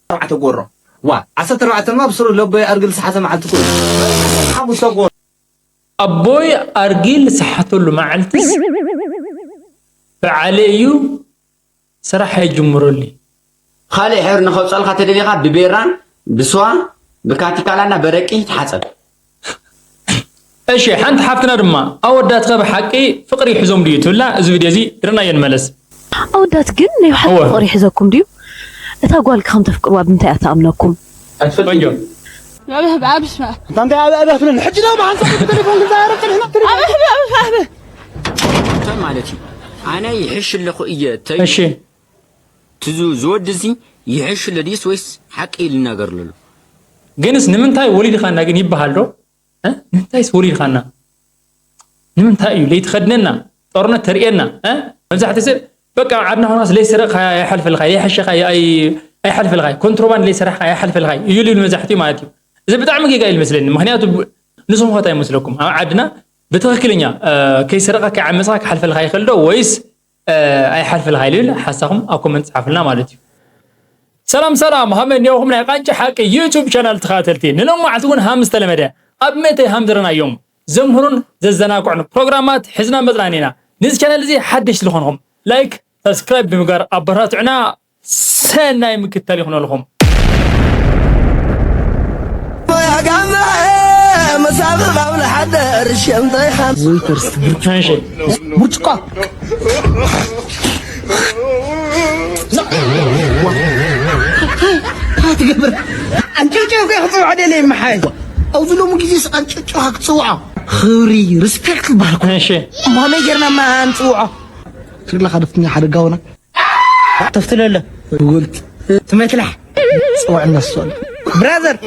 ኣርባዕተ ጎሮ። ዋ ዓሰርተ ኣርባዕተ ድማ ብስሩ ለቦይ ኣርግል ዝሓዘ መዓልቲ ኩሉ ሓሙሽተ ጎሮ። ኣቦይ ኣርጊል ዝሰሓተሉ መዓልትስ በዓለ እዩ። ስራሕ ኣይጅምረሉ። ካልእ ሕብሪ ንኸውፀልካ ተደሊኻ ብቤራን ብስዋ ብካቲካላና በረቂ ተሓፀብ። እሺ ሓንቲ ሓፍትና ድማ ኣወዳትከ ብሓቂ ፍቅሪ ይሕዞም ድዩ ትብላ። እዚ ቪድዮ እዚ ርናዮ ንመለስ። ኣወዳት ግን ናይ ብሓቂ እወ። ፍቅሪ ይሕዘኩም ድዩ? እታ ጓልኪ ከም ተፍቅርዋ ብምንታይ እያ ትኣምነኩም? ቆንጆ ብኣብህ ብኣብሽ እንታ እንታይ ኣብ ኣብህ ትብለኒ ሕጂ ነው ብሓንሳብ ብቴሌፎን ግን ዛረብ ጸኒሕና ኣብህ ብኣብህ ኣብህ እንታይ ማለት እዩ? ኣነ ይሕሽ ኣለኹ እየ ተይ እሺ ትዙ ዝወዲ እዚ ይሕሽ ኣሎ ድዩስ ወይስ ሓቂ ኢሉ ይናገር ኣሎ? ግንስ ንምንታይ ወሊድኻና ግን ይበሃል ዶ? እ? ንምንታይስ ወሊድኻና? ንምንታይ እዩ ለይትኸድነና ጦርነት ተርእየና? እ? መብዛሕትኡ ሰብ በቃ ዓድና ኾናስ ለይሰረቕኻ ኣይሓልፈልካ ለይሓሸኻ ኣይ- ኣይሓልፈልካ ኮንትሮባንድ ለይሰራሕካ ኣይሓልፈልካ እዩ ልብል መብዛሕትኡ ማለት እዩ። እዚ ብጣዕሚ ጌጋ እዩ መስለኒ። ምክንያቱ ንስኹም ከታ ይመስለኩም ኣብ ዓድና ብትኽክለኛ እ፣ ከይሰረቕካ ከይዓመፅካ ክሓልፈልካ ይኽእል ዶ ወይስ እ፣ ኣይሓልፈልካ ይልብል ሓሳኹም ኣብ ኮመንት ፃሓፉልና ማለት እዩ። ሰላም ሰላም ሃመን ኔኹም ናይ ቃንጫ ሓቂ ዩቱብ ቻናል ተኻተልቲ ንሎም መዓልቲ እውን ሃም ዝተለመደ ኣብ መተይ ሃም ዝረናዮም ዘምህሩን ዘዘናግዑን ፕሮግራማት ሕዝና መፅናን ኢና። ነዚ ቻናል እዚ ሓደሽ ዝኾንኹም ላይክ ሳብስክራይብ ብምግባር ኣበራትዑና። ሰናይ ምክታል ይኹነልኹም። መሳብብ ኣብ ዝሓደር ሸምጠይ ሓን እሺ ብርጭቆ ትገብር ኣንጨጨ ኮ ክፅውዖ ደለ ይመሓይ ኣብዚ ሎሚ ግዜ ኣንጨጨ ክትፅውዖ ክብሪ ሪስፔክት ይበሃል እሺ ማመይ ጌርና ማ ንፅውዖ ትግላ ካደፍትኛ ሓደ ጋውና ተፍትለለ ብጎልት ትመትላሕ ፅውዕና ሶል ብራዘር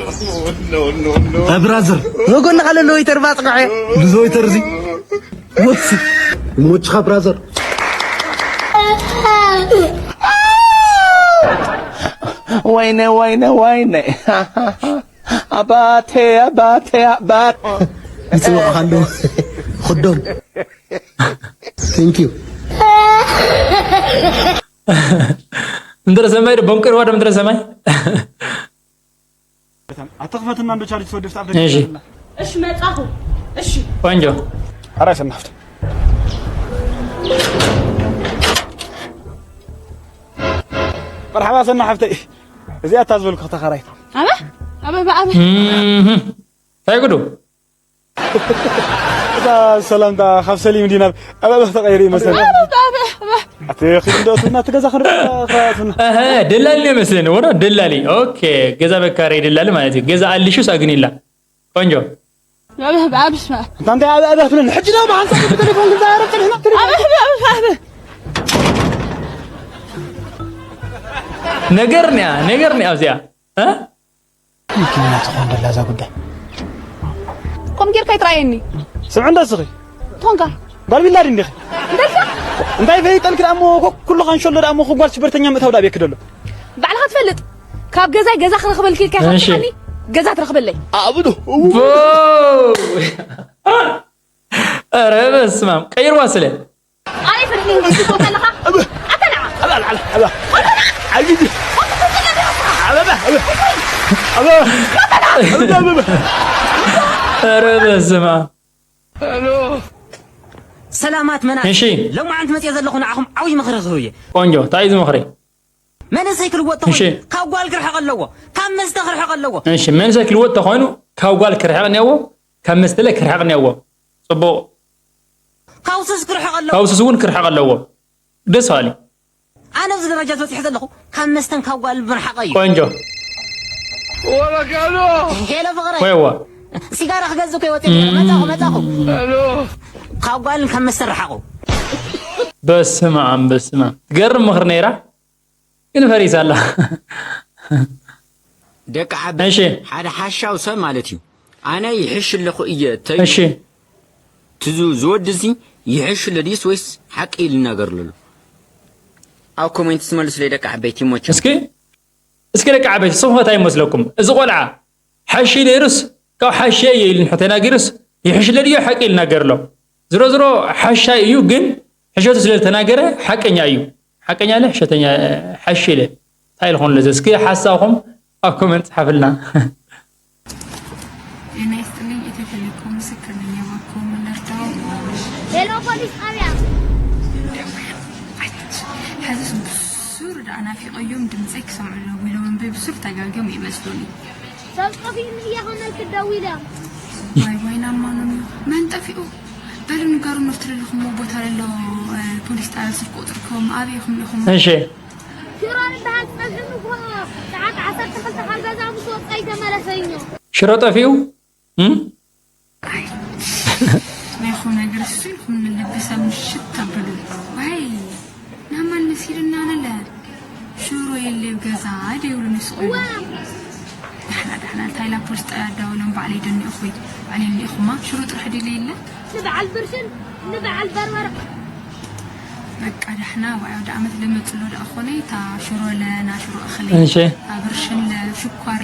ብራዘር ወጎና ካለሎ ወይተር ባፅቅዐ ብዞ ወይተር እዚ ወሲ ሞችኻ ብራዘር ወይነ ወይነ ወይነ ኣባቴ ኣባቴ ኣባት ይፅውዑ ካለዉ ክዶም Thank you. ምድረ ሰማይ ዶ በንቅርዋ ዶ ምድረ ሰማይ ኣተኽፈትና እንዶ ቻርጅ ተወዲፍ ጣፍ እሺ እሺ መጻኹ እሺ ቆንጆ ኣራይ ሰናፍት መርሓባ ሰናሓፍተይ እዚኣ እታ ዝበልኩ ተኻራይት ኣበ ኣበ ኣበ እህ እንታይ ጉዱ እዛ ሰላምታ ካብ ሰሊም እንዲ ናብ ኣበበ ተቐይሩ ይመስል ኣቲ ኺድ እንዶ ስና ትገዛ ክንርና እህ ደላሊ ነው መስለኝ ወራ ደላሊ ኦኬ ገዛ በካሪ ደላሊ ማለት እዩ ገዛ ኣልሹስ ኣግኒላ ቆንጆ ብኣብህ ብኣብሽ እንታ እንታይ ኣበበ ትብለኒ ሕጂ ነው ብሓንሳብ ብቴሌፎን ግን ዛረብ ጸኒሕና ኣብህ ብኣብህ ኣብህ ነገርንያ ነገርንያ ኣብዚኣ እ ምክንያት ዝኾን ደላ እዛ ጉዳይ ከምኡ ጌርካ ይትረኣየኒ ስምዕ እንዶ እስኺ ቶንካ ጓል ቢላዲ እንዲኺ እንታይ ፈይጠልኪ ደኣ እሞ ኩሉ ካንሸሎ ደኣ እሞ ጓል ሽበርተኛ ምእታው ደኣ ቤክ ደሎ ባዕልኻ ትፈልጥ ካብ ገዛይ ገዛ ክረኽበልኪ ኢልካ እሺ። ይኸፍትካኒ ገዛ ትረኽበለይ ኣብዶ ኧረ በስማም ቀይርዋ ስለ ኣነ ፈሪኒ ዝስቶ ከለኻ ኣተና ኣበባ በስማም ሰላማት መናት እሺ ሎማዓንቲ መፅየ ዘለኹ ንዓኹም ዓብዪ ምኽሪ ክህብ እየ ቆንጆ እንታይ እዩ ዝምኽሪ መንእሰይ ክልወጥ እሺ። ተኾይኑ ካብ ጓል ክርሕቕ ኣለዎ ካብ መስተ ክርሕቕ ኣለዎ እሺ መንእሰይ ክልወጥ ተኾይኑ ካብ ጓል ክርሕቕ እኒአዎ ካብ መስተለ ክርሕቕ እኒአዎ ፅቡቕ ካብ ሱስ ክርሕቕ ኣለዎ ካብ ሱስ እውን ክርሕቕ ኣለዎ ደስ በሃሊ ኣነ ኣብዚ ደረጃ ዝበፅሐ ዘለኹ ካብ መስተን ካብ ጓል ምርሓቐ እዩ ቆንጆ ሄሎ ፍቕረይ ወይዋ ሲጋራ ክገዝ እኮ ይወፅእ ነይረ መፃኹ መፃኹ ካብ ጓልን ካብ መስተን ርሓቑ በስመ ኣብ በስመ ኣብ ትገርም ምኽሪ ነይራ ግን ፈሪሳ ኣላ ደቂ ዓበይቲ እሺ ሓደ ሓሻው ሰብ ማለት እዩ ኣነ ይሕሽ ኣለኹ እየ ተይ እሺ ትዙ ዝወዲ እዚ ይሕሽ ኣሎ ድዩስ ወይስ ሓቂ ኢሉ ይናገር ኣሎ ኣብ ኮሜንት ዝመልሱለይ ደቂ ዓበይቲ ይሞቸው እስኪ እስኪ ደቂ ዓበይቲ ስኹም እንታይ ይመስለኩም እዚ ቆልዓ ሓሺ ነይሩስ ካብ ሓሺ እየ ኢሉ ንሕቶ ተናጊሩስ ይሕሽ ኣሎ ድዮ ሓቂ ኢሉ ይናገር ኣሎ ዝሮ ዝሮ ሓሻይ እዩ ግን ሕሸቱ ስለ ዝተናገረ ሓቀኛ እዩ ሓቀኛ ለ ሕሸተኛ ሓሺ ኢለ እንታይ ኢልኾን ለዘ እስኪ ሓሳብኹም ኣብ ኮመንት ጻሓፍልና። ጤና ይስጥልኝ። ኢትዮ ቴሌኮም ምስክር ነኝ። እባክዎ ምን ልርዳዎ? ሄሎ ፖሊስ ጣቢያ። ሕዝስ ብሱር ደኣ ናፊቐዮም ድምፀይ ክሰምዑ ኣለዎ ኢሎም እምበይ ብሱር ተጋግዮም ይመስሉኒ። ሰብ ጠፊኡኒ እየ ከመልክ ደዊለ። ዋይ ዋይ ናማኖም እዩ መን ጠፊኡ? በሉ ንገሩ ነፍትረልኹሞ ቦታ ለሎ ፖሊስ ጣቢያ ስልክ ቁፅርኩም ኣበይ ኢኹም ኢኹም? እሺ ሽሮ ዝበሃል ፀብሒ ንግሆ ሰዓት ዓሰርተ ክልተ ካብ ገዛ ምስ ወፀ ኣይተመለሰይኖ። ሽሮ ጠፊኡ እም? ናይኹም ነገር እሱ ኢልኩም ንልቢ ሰብ ምሽት ተብሉ። ዋይ ናማን መሲልና ነለ ሽሮ የለ ገዛ ደይብሉ ንስቑ። ዳሕና ዳሕና እንታይ ኢላ ፖሊስ ጣብያ ኣዳውሎም ባዕለይ ደኒኹ ባዕለይ እኒኹማ ሽሮ ጥራሕ ድለ የለ ንበዓል ብርሽን ንበዓል በርበረ። በቃ ዳሕና ዋይ ወደ ዓመት ለመፅሎ ደኣ ኾነ እታ ሽሮ ለና ሽሮ እኽሊ እሺ እታ ብርሽን ለሽኳር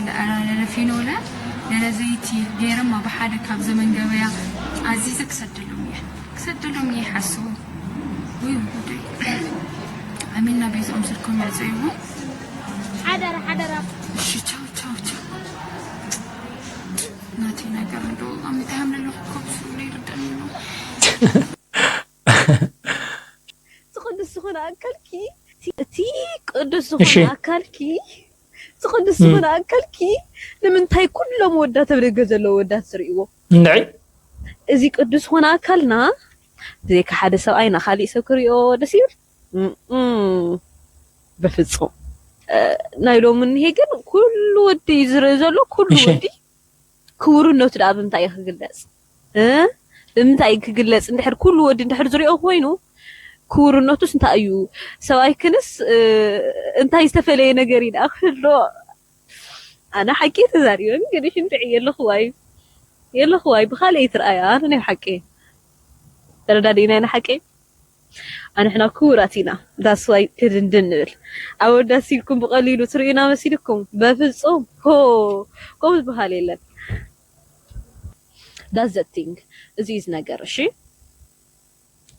ለፊኖ ለ ለለ ዘይቲ ገይረማ ብሓደ ካብ ዘመን ገበያ ኣዚዘ ክሰደሎም እየ ክሰደሎም እየ ይሓስቡ። ወይ ጉዳይ ኣሚና ቤዝኦም ስልኮም ያፀይዎ። ሓደራ ሓደራ። እሺ ቻው ቻው ቻው። ናተይ ነገር እንዶ ኣሚታ ሃምለለኹ ኮብሱ ይርደኒ ነው። እቲ ቅዱስ ዝኾነ ኣካልኪ እቲ ቅዱስ እሺ። ዝኾነ ኣካልኪ እቲ ቅዱስ ዝኾነ ኣካልኪ ንምንታይ ኩሎም ወዳት ኣብ ደገ ዘለዉ ወዳት ዝርእይዎ? እንድዒ እዚ ቅዱስ ዝኾነ ኣካልና ብዘይካ ሓደ ሰብኣይ ንኻሊእ ሰብ ክርእዮ ደስ ይብል? እም፣ በፍጹም። እ፣ ናይ ሎሚ እኒሄ ግን ኩሉ ወዲ እዩ ዝርኢ ዘሎ፣ ኩሉ እሺ። ወዲ ክውርነቱ ደኣ ብምንታይ እዩ ክግለጽ? እ? ብምንታይ እዩ ክግለጽ? እንድሕር ኩሉ ወዲ እንድሕር ዝሪኦ ኮይኑ ክውርነቱስ እንታይ እዩ? ሰብኣይ ክንስ እ፣ እንታይ ዝተፈለየ ነገር እዩ ደኣ ክህሎ? ኣነ ሓቂ ተዛሪበ ግን ሽንትዕ የለኹ ዋይ የለኹ ዋይ ብኻልእ ትርኣያ ኣነ ናይ ሓቂ ተረዳዲእና ኢና ሓቂ ኣንሕና ክቡራት ኢና that's why ክድንድን ንብል ኣወዳሲልኩም ብቐሊሉ ትርእዩና መሲልኩም በፍጹም ሆ ከምኡ ዝበሃል የለን that's the thing እዚ እዩ ነገር እሺ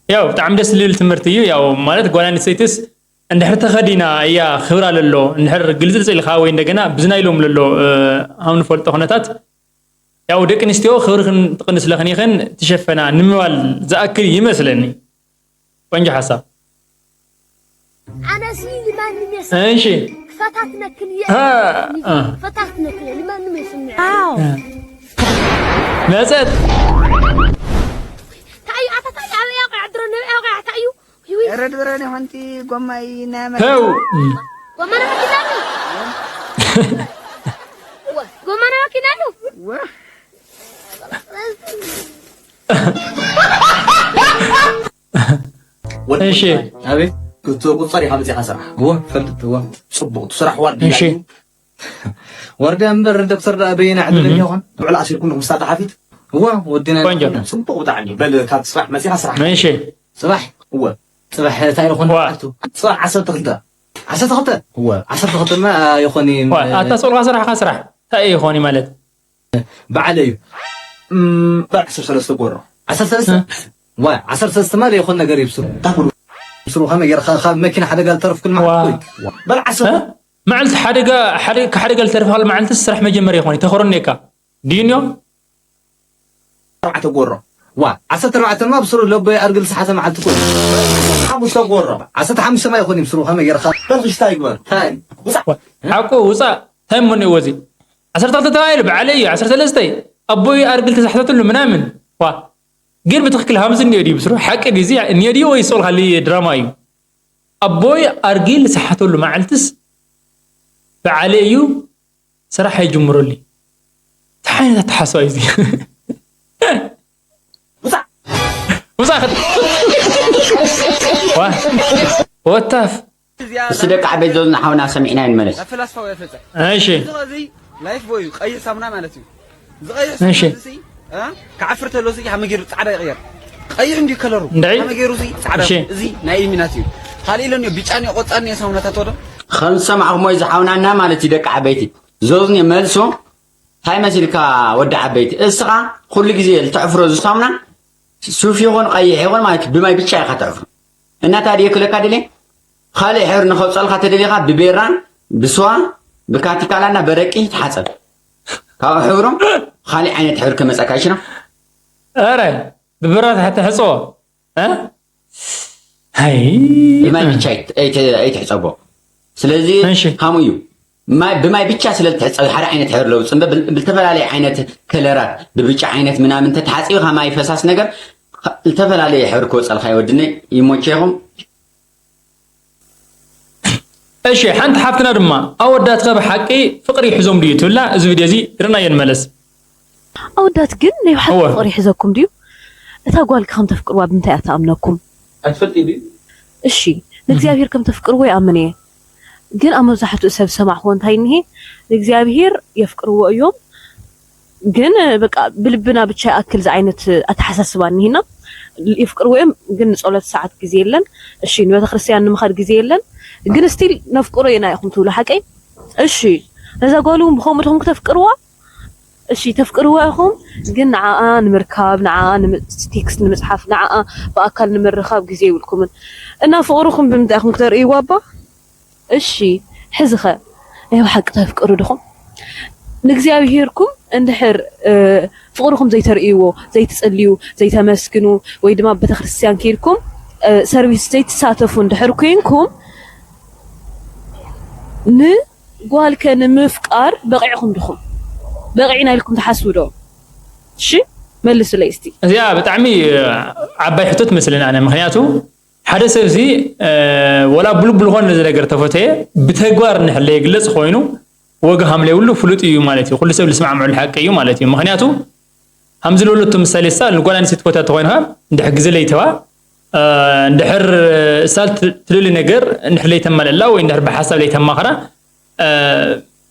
ያው ብጣዕሚ ደስ ዝብል ትምህርቲ እዩ። ያው ማለት ጓል ኣንስተይትስ እንድሕር ተኸዲና እያ ክብራ ለሎ እንድሕር ግልፅልፅ ኢልካ ወይ እንደገና ብዝናይ ሎም ለሎ እ፣ ኣብ ንፈልጦ ኩነታት ያው ደቂ ኣንስትዮ ክብርክን ትቕንስለኽን ኢኽን ትሸፈና ንምባል ዝኣክል ይመስለኒ። ቆንጆ ሓሳብ። ኣነሲ ንማንም የስ እሺ ክፈታትነክን እየ እ፣ እ፣ ፈታትነክን እየ ንማንም የስምዕ። መፀት ታዩ ኣታ ታዩ ኣበያ ቆይ ዕድሮ ነበያ ቆይ ኣታ እዩ ይዊ ረድ ብረን ሓንቲ ጎማይ ናይ መ- ተው ጎማና መኪናሉ ጎማና መኪናሉ ወ- እሺ ኣቤት ክትቁፀር ኢኻ መፂኻ ስራሕ እወ ፈልጥ እወ ፅቡቅ እቲ ስራሕ ዋርድያ እሺ እዩ ወርድያ እምበር ዶክተር ደኣ በየና ዕድለኛ ይኾን ውዕል ኣሲርኩም ንኹም ስታ ተሓፊት እወ ወዲና ቆንጆ ፅቡቅ ብጣዕሚ በል ካብ ስራሕ መፂኻ ስራሕ እሺ ፅባሕ እወ ፅባሕ እንታይ ዝኾነ ዋ። መዓልቱ ፅባሕ ዓሰርተ ክልተ ዓሰርተ ክልተ እወ ዓሰርተ ክልተ እማ ይኾን እዩ ዋ፣ ኣታ ሶልካ ስራሕካ ስራሕ እንታይ እዩ ይኾን እዩ ማለት በዓለ እዩ እም፣ በል ዓሰርተ ሰለስተ ጎሮ ዓሰርተ ሰለስተ ዋ ዓሰርተ ሰለስተ ማ ዘይኾን ነገር ይብስሩ ታኩሉ ብስሩ ከመይ ገይርካ ካብ መኪና ሓደጋ ዝተረፍኩን ዋ። ማለት እዩ በል ዓሰርተ እ? መዓልቲ ሓደጋ ሓደ ካብ ሓደጋ ዝተረፍካሉ መዓልቲ ስራሕ መጀመርያ ይኾን ተኸረኒካ ድዩንዮ ኣርባዕተ ጎሮ ዋ ዓሰርተ ኣርባዕተ ድማ ብስሩ ለቦይ ኣርግል ዝሓተ መዓልቲ ኮ ሓሙሽተ ጎሮ ዓሰርተ ሓሙሽተ ማ ይኾን ይብስሩ ከመይ ገይርካ በል ክሽታ ይግበር እንታይ ውፃእ ሓቁ ውፃእ እንታይ እሞ እኒኦ እዚ ዓሰርተ ክልተ ተባሂሉ በዓለይ እዩ ዓሰርተ ሰለስተ ኣቦይ ኣርግል ተዛሕተትሉ ምናምን ዋ ግን ብትኽክል ሃምዚ እኒኦ ድዩ ብስሩ ሓቂ ድዩ እዚ እኒኦ ድዩ ወይ ዝሰልካሉ ድራማ እዩ ኣቦይ ኣርጊል ዝሰሓተሉ መዓልትስ በዓለ እዩ ስራሕ ኣይጅምረሉ እንታይ ዓይነት ኣተሓሳዊ እዚ ውፃእ ውፃእ ወታፍ እስቲ ደቂ ዓበይቲ ዘዝና ሓውና ሰሚዕና ይንመለስ። እሺ እዚ ኸዚ ላይፍ ቦይ እዩ ቀይሕ ሳሙና ማለት እዩ። ዝቐይሕ እሺ። ሳሙና እዚ እ? ክዓፍር ተሎ እዚ ሓመ ገይሩ ጻዕዳ ይቕየር። ቀይሕ እንዲ ከለሩ እንታይ? ሓመ ገይሩ እዚ ጻዕዳ እሺ። እዚ ናይ ኢሉሚናቲ እዩ። ካልእ ኢለኒ ቢጫ ኒ ቆጻል ኒ ሳሙናታት ወዶ ከም ዝሰማዕኹሞ ዝሓውናና ማለት እዩ ደቂ ዓበይቲ ዘዝኒ መልሶ እንታይ መሲልካ ወዲ ዓበይቲ እስኻ ኩሉ ግዜ ልትዕፍሮ ዝሳሙና ሱፍ ይኹን ቀይሕ ይኹን ማለት እዩ ብማይ ብጫ ኢኻ ተዕፍሮ እናታ ድየ ክለካ ድልየ ካልእ ሕብሪ ንኸውፀልካ ተደሊኻ ብቤራን ብስዋ ብካቲካላና በረቂ ተሓጸብ። ካብ ሕብሮም ካሊእ ዓይነት ሕብሪ ከመጸካ ይችላል። ኧረ ብብረት ተሕፅቦ እ? ኣይ ብማይ ብቻ ኣይት- ኣይት- ኣይትሕጸቦ። ስለዚ እሺ። ከምኡ እዩ። ማይ ብማይ ብቻ ስለ ዝተሕጸብ ሓደ ዓይነት ሕብሪ ለውጥ እምበር ብል- ብዝተፈላለየ ዓይነት ከለራት ብብጫ ዓይነት ምናምን ተተሓጺብካ ማይ ፈሳስ ነገር ኸ- ዝተፈላለየ ሕብሪ ክወጸልካ ይወድነ ይሞቸኹም። እሺ ሓንቲ ሓፍትና ድማ ኣወዳትከ ብሓቂ ፍቅሪ ይሕዞም ድዩ ትብላ እዚ ቪድዮ እዚ ርናዮ ንመለስ ኣወዳት ግን ናይ ብሓቂ እወ። ፍቅሪ ይሕዘኩም ድዩ? እታ ጓል ከም ተፍቅርዋ ብምንታይ እያ ትኣምነኩም? ኣይትፈልጥ ድዩ? እሺ ንእግዚኣብሔር ከም ተፍቅርዎ ይኣምን እየ። ግን ኣብ መብዛሕትኡ ሰብ ዝሰማዕክዎ እንታይ እኒሄ ንእግዚኣብሔር የፍቅርዎ እዮም ግን በቃ ብልብና ብቻ ይኣክል ዝዓይነት ኣተሓሳስባ እኒሄና የፍቅርዎ እዮም ግን ንፀሎት ሰዓት ግዜ የለን እሺ ንቤተክርስትያን ንምኻድ ግዜ የለን ግን ስቲል ነፍቅሮ ኢና ኢኹም ትብሉ ሓቀይ እሺ ነዛ ጓል እውን ብኸምኡ ድኹም ክተፍቅርዋ እሺ ተፍቅርዋ ኢኹም ግን ንዓኣ ንምርካብ ንዓኣ ቴክስት ንምፅሓፍ ንዓኣ ብኣካል ንምርኻብ ግዜ ይብልኩምን እና ፍቕርኹም ብምንታይ ኢኹም ክተርእይዋ እባ እሺ ሕዚ ኸ ናይ ብሓቂ ተፍቅሩ ድኹም ንእግዚኣብሄርኩም እንድሕር ፍቕርኹም ዘይተርእይዎ ዘይትፅልዩ ዘይተመስግኑ ወይ ድማ ቤተክርስትያን ከይድኩም ሰርቪስ ዘይትሳተፉ እንድሕር ኮይንኩም ንጓልከ ንምፍቃር በቒዕኹም ድኹም በቒዕና ኢልኩም ትሓስቡ ዶ እሺ መልሱለይ እስቲ እዚኣ ብጣዕሚ ዓባይ ሕቶ ትመስለኒ ኣነ ምክንያቱ ሓደ ሰብ እዚ ወላ ብልቡ ልኾነ እዚ ነገር ተፈተየ ብተግባር እንድሕር ለየግለፅ ኮይኑ ወግሃም ለይብሉ ፍሉጥ እዩ ማለት እዩ ኩሉ ሰብ ልስማዕምዑሉ ሓቂ እዩ ማለት እዩ ምክንያቱ ከምዚ ዝበለቶ ምሳሌ እሳ ንጓል ኣንስተይቲ ትፈትያ ተኾይንካ እንድሕር ግዜ ለይተባ እንድሕር እሳ ትደልዩ ነገር እንድሕር ለይተማልእላ ወይ እንድሕር ብሓሳብ ለይተማኽራ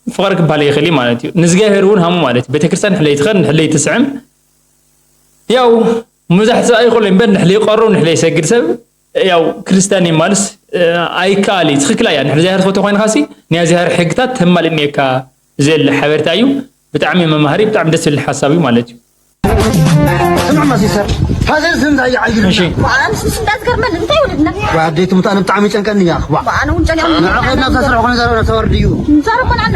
ፍቕሪ ክበሃል ይኽእል እዩ ማለት እዩ ንእግዚኣብሔር እውን ሃሙ ማለት እዩ ቤተክርስትያን እንድሕር ለይትኸድ እንድሕር ለይትስዕም ያው መብዛሕትኡ ኣይኽእሎ እምበር እንድሕር ለይቀርብ እንድሕር ለይሰግድ ሰብ ያው ክርስትያን እዩ ማለትስ ኣይከኣል እዩ ትኽክል እያ እንድሕር እግዚኣብሔር ትፈትዮ ኮይንካ ሲ ናይ እግዚኣብሔር ሕግታት ተማልእ እኒኤካ ዘለ ሓበሬታ እዩ ብጣዕሚ መማሃሪ ብጣዕሚ ደስ ዝብል ሓሳብ እዩ ማለት እዩ ስምዕ ማሲሰር ፋዘር ስምዛ ይዓይሉ እሺ ኣምስምስ እንዳትገርመን እንታይ ውልድና ዋደይ ትምጣ ኣነ ብጣዕሚ ጨንቀኒ እያ ዋ ኣነ እውን ጨኒዖም ንዕኸ ናብ ሳስራ ኾነ ዘረና ተወርድዩ ንዛረብ ቆልዓና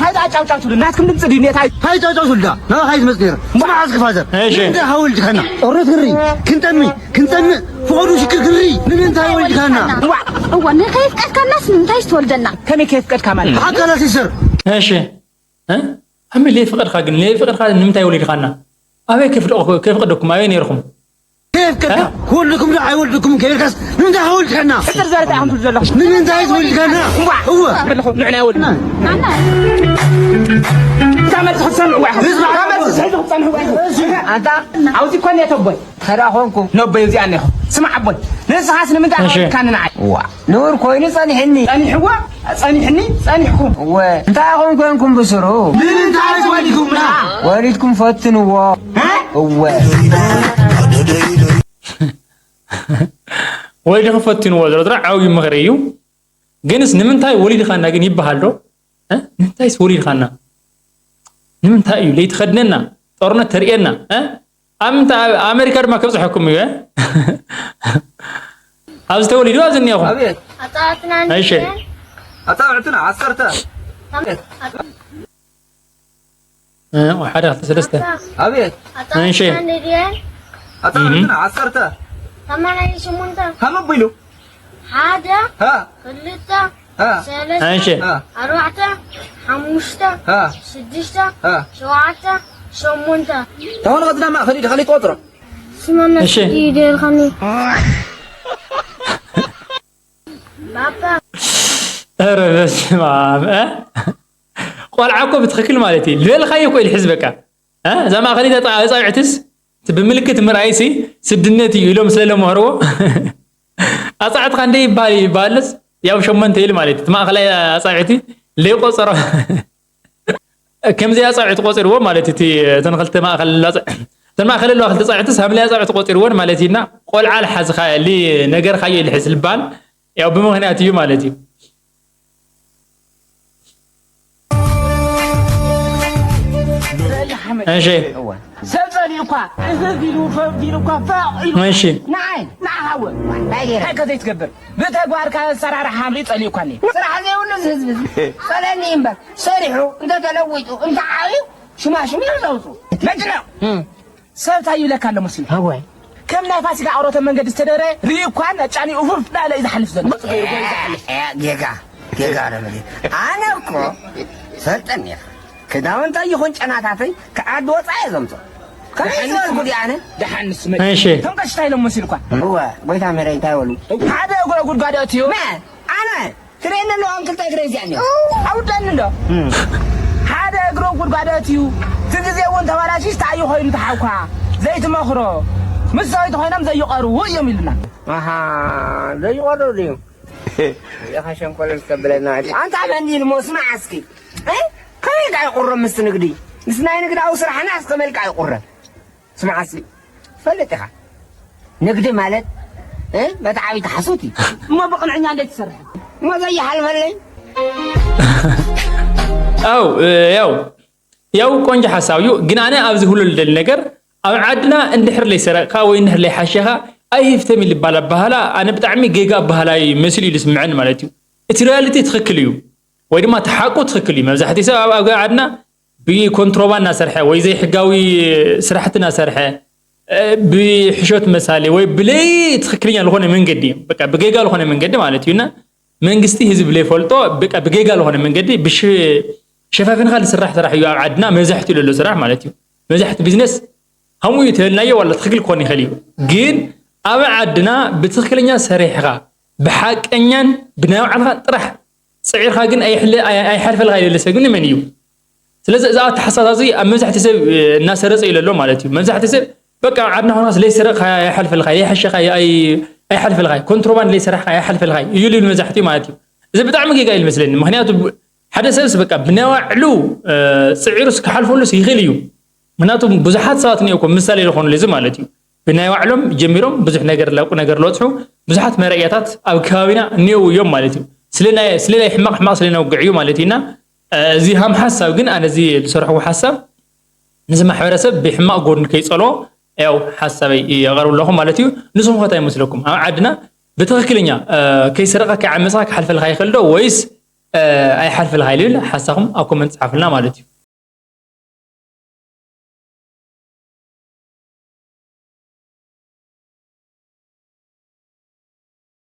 ሃይዳ ኣጫውጫው ትብሉ ናትኩም ድምፂ ድዩ ኔታይ ሃይ ጫውጫው ሱልዳ ና ሃይ ዝመፅ ነረ ስምዓ እስኪ ፋዘር እሺ እንደ ሃውልድ ከና ኦሮት ክሪ ክንጠሚ ክንጠሚ ፍቐዱ ሽክር ክሪ ንምንታይ ወልድ ከና እዋ ንከይፍቀድካናስ ንምንታይ ዝተወልደና ከመይ ከየፍቀድካ ማለት ሓካላ ሲሰር እሺ እ? ኣመ ለይፍቐድካ ግን ለይፍቐድካ ንምንታይ ወሊድካና ኣበይ ከፍደቑ- ከፍቐደኩም ኣበይ ነይርኩም ከየፍቀድካ ክወልድኩም ዶ ኣይወልድኩም ከይብልካስ ንምንታይ ሃውልድ ከና ሕፅር ዘረታ ኢኹም ትብሉ ዘለኹም ንምንታይ ትወልድ ከና እዋ ኣለኹ ንዕና ወልና እዛ መልሲ ክትሰምዕዋ ኢኹም እዛ መልሲ ክትሰምዕዋ ኢኹም ኣንታ ኣብዚ ኮን የተቦይ ተራ ኾንኩ ነቦይ እዚኣ እኒኹ ስማዕ ኣቦይ ንስኻስ ንምንታይ እሺ። ሓወልካኒ ንዓይ ዋ ንቡር ኮይኑ ጸኒሕኒ ጸኒሕዋ ጸኒሕኒ ጸኒሕኩም እወ እንታይ ኹም ኮንኩም ብስሩ ንምንታይ ወሊድኩምና ወሊድኩም ፈትንዎ እወ ወሊድኺ ፈትንዎ ዝረዝሮ ዓብዩ ምኽሪ እዩ ግንስ ንምንታይ ወሊድኻና ግን ይበሃል ዶ እ? ንምንታይስ ወሊድኻና ንምንታይ እዩ ለይትኸድነና ጦርነት ተርእየና እ? ኣብ ምንታይ ኣብ ኣሜሪካ ድማ ከብፅሐኩም እዩ እ? ኣብዚ ተወሊዱ ኣብዚ እኒኹም ኣቤት ኣፃትና እሺ ኣፃብዕትና ዓሰርተ እ፣ ሓደ ክልተ ሰለስተ ኣቤት እሺ ኣፃትና ድየን ኣፃብዕትና ዓሰርተ ሰማንያ ሸሞንተ ከም ኣቢሉ ሓደ ሃ ክልተ ሃ ሰለስተ እሺ ሃ ኣርባዕተ ሓሙሽተ ሃ ሽዱሽተ ሃ ሸውዓተ ሸሞንተ ተኾነ ቅድና ማእኸል ኢድኻ ለይትቆፅሮ ስመመ እሺ። ይደልኻኒ ባባ ኧረ በስመ ኣብ እ? ቆልዓ እኮ ብትኽክል ማለት እዩ ዝበልካዮ እኮ ኢሉ ሕዚ በቃ እ? እዛ ማእኸለይቲ ኣፃ- ኣፃብዕትስ እቲ ብምልክት ምርኣይሲ ስድነት እዩ ኢሎም ስለለመህርዎ ኣፃዕትካ እንደ ይበሃል ይበሃልስ ያው ሸሞንተ ኢሉ ማለት እዩ እቲ ማእኸላይ ኣፃብዕቲ ለይቆፀሮ ከምዚ ኣፃብዕቲ ቆፂርዎ ማለት እዩ እቲ እተን ክልተ ማእኸል ኣፃ- እተን ማእኸል ኣለዋ ክልተ ፃብዕትስ ሃምላይ ኣፃብዕቲ ቆፂርዎን ማለት እዩ እና ቆልዓ ልሓዝኻየሊ ነገርካዮ ኢሉ ሕዚ ልበሃል ያው ብምኽንያት እዩ ማለት እዩ እሺ ሰብ ጸኒ እኳ እፍፍ ኢሉ ፈፍ ኢሉ እኳ ፈቕ ኢሉ እሺ። ንዓይ ንዓኻ እውን እንታይ ገይረ? እንታይ ከዘይትገብር ብተግባርካ ኣሰራርሓ ኣምሪ ጸሊእኳኒ። ስራሕ ዘይብሉ እዚ ህዝቢ እዚ ጸለኒ እምበር ሰሪሑ እንተተለዊጡ እንተዓብዩ ሽማሽም እዮም ዘውፅኡ። መጭነቕ እም። ሰብ እንታይ ይብለካ ኣሎ መሲሉ? ኣወይ። ከም ናይ ፋሲካ ኣውሮተ መንገዲ ዝተደረ ርኢ እኳ ኣጫኒ ኡፍፍ ዳለ እዩ ዝሓልፍ ዘሎ። ጌጋ ጌጋ ኣለመ ኣነ እኮ ፈልጠኒ ኢኻ ክዳውንተይ ይኹን ጨናታተይ ክዓዲ ወፃኢ እየ ዘምፅኦ። ከመይ ዝበልኩ ድኣ ኣነ? ደሓንስ መ እሺ። ከም ቀሽታ ኢሎም መሲልኳ። እወ ጎይታ ምህረይ እንታይ በሉ? ሓደ እግሮ ጉድጓድ ኣእትዩ። መ ኣነ ትርእየኒ ኣለዋ ክልተ እግረ እዚኣ እኒኦ። ኣውደኒ እንዶ ሓደ እግሮ ጉድጓድ ኣእትዩ። እቲ ግዜ እውን ተባላሽሽ ተኣዩ ኮይኑ ተሓውካ ዘይትመኽሮ ምስ ሰበይቲ ኮይኖም ዘይቐርቡ እዮም ኢሉና። ኣሃ ዘይቐርቡ ድዩ? ኢኻ ሸንኮለል ዝተብለና። ኣንታ መን ኢልሞ ስማዕ እስኪ። እ? ከመይ ኢልካ ይቑረብ ምስቲ ንግዲ? ምስ ናይ ንግዳዊ ስራሕና እስከ መልክዓ ይቑረብ። ስማዕ እስኪ። ትፈልጥ ኢኻ። ንግዲ ማለት እ? መትዓቢቲ ሓሶት እዩ። እሞ ብቕንዕኛ እንዴት ትሰርሕ? እሞ ዘይሓልፈለይ። ኣው ያው ያው ቆንጆ ሓሳብ እዩ። ግን ኣነ ኣብዚ ሁሉ ልደሊ ነገር ኣብ ዓድና እንድሕር ለይሰረቕካ ወይ እንድሕር ለይሓሸኻ ኣይህፍተም ይልባል ኣባህላ። ኣነ ብጣዕሚ ጌጋ ኣባህላ እዩ መሲሉ እዩ ዝስምዐኒ ማለት እዩ። እቲ ሪያሊቲ ትኽክል እዩ ወይ ድማ እቲ ሓቁ ትኽክል እዩ። መብዛሕትኡ ሰብ ኣብ ኣብ ዓድና ብኮንትሮባንድ እናሰርሐ ወይ ዘይሕጋዊ ስራሕቲ እናሰርሐ እ፣ ብሕሾት መሳሊ ወይ ብለይ ትኽክለኛ ዝኾነ መንገዲ በቃ ብጌጋ ዝኾነ መንገዲ ማለት እዩና መንግስቲ ህዝቢ ለይፈልጦ በቃ ብጌጋ ዝኾነ መንገዲ ብሽ ሸፋፊንካ ዝስራሕ ስራሕ እዩ ኣብ ዓድና መብዛሕትኡ ለሎ ስራሕ ማለት እዩ። መብዛሕቲ ቢዝነስ ከምኡ እዩ ተበልናዮ ዋላ ትኽክል ክኾን ይኽእል እዩ። ግን ኣብ ዓድና ብትኽክለኛ ሰሪሕኻ ብሓቀኛን ብናይ ባዕልኻ ጥራሕ ፅዒርካ ግን ኣይሕለ- ኣይ- ኣይሓልፈልካ ይደለ ሰብ ግን መን እዩ? ስለዚ እዚ ኣተሓሳሳዚ ኣብ መብዛሕቲ ሰብ እ፣ እናሰረፀ እዩ ለሎ ማለት እዩ። መብዛሕቲ ሰብ በቃ ዓድና ኾንካስ ለይሰረቕካ ኣይሓልፈልካ፣ ለይሓሸኻ ኣይ- ኣይሓልፈልካ፣ ኮንትሮባንድ ለይሰራሕካ ኣይሓልፈልካ እዩ ልብል መብዛሕትኡ ማለት እዩ። እዚ ብጣዕሚ ጌጋ እዩ ዝመስለኒ። ምክንያቱ ብ- ሓደ ሰብስ በቃ ብናይ ባዕሉ እ፣ ፅዒሩስ ክሓልፈሉስ ይኽእል እዩ። ምክንያቱ ብዙሓት ሰባት እኒኦ እኮ ምሳሌ ዝኾኑሉ እዚ ማለት እዩ። ብናይ ባዕሎም ጀሚሮም ብዙሕ ነገር ለቁ ነገር ለወፅሑ ብዙሓት መረእያታት ኣብ ከባቢና እኒኦ እዮም ማለት እዩ። ስለ ናይ ስለ ናይ ሕማቕ ሕማቕ ስለ ነውግዕ እዩ ማለት እዩና እዚ ሃም ሓሳብ ግን ኣነ እዚ ዝሰርሕዎ ሓሳብ ነዚ ማሕበረሰብ ብሕማቕ ጎድኒ ከይፀሎ ያው ሓሳበይ የቐርብ ኣለኹ ማለት እዩ። ንስኹም ከ እንታይ ይመስለኩም ኣብ ዓድና ብትኽክለኛ እ፣ ከይሰረቐ ከይዓመፅካ ክሓልፈልካ ይኽእል ዶ ወይስ እ፣ ኣይሓልፈልካ ይልብል ሓሳኹም ኣብ ኮመንት ፀሓፉልና ማለት እዩ።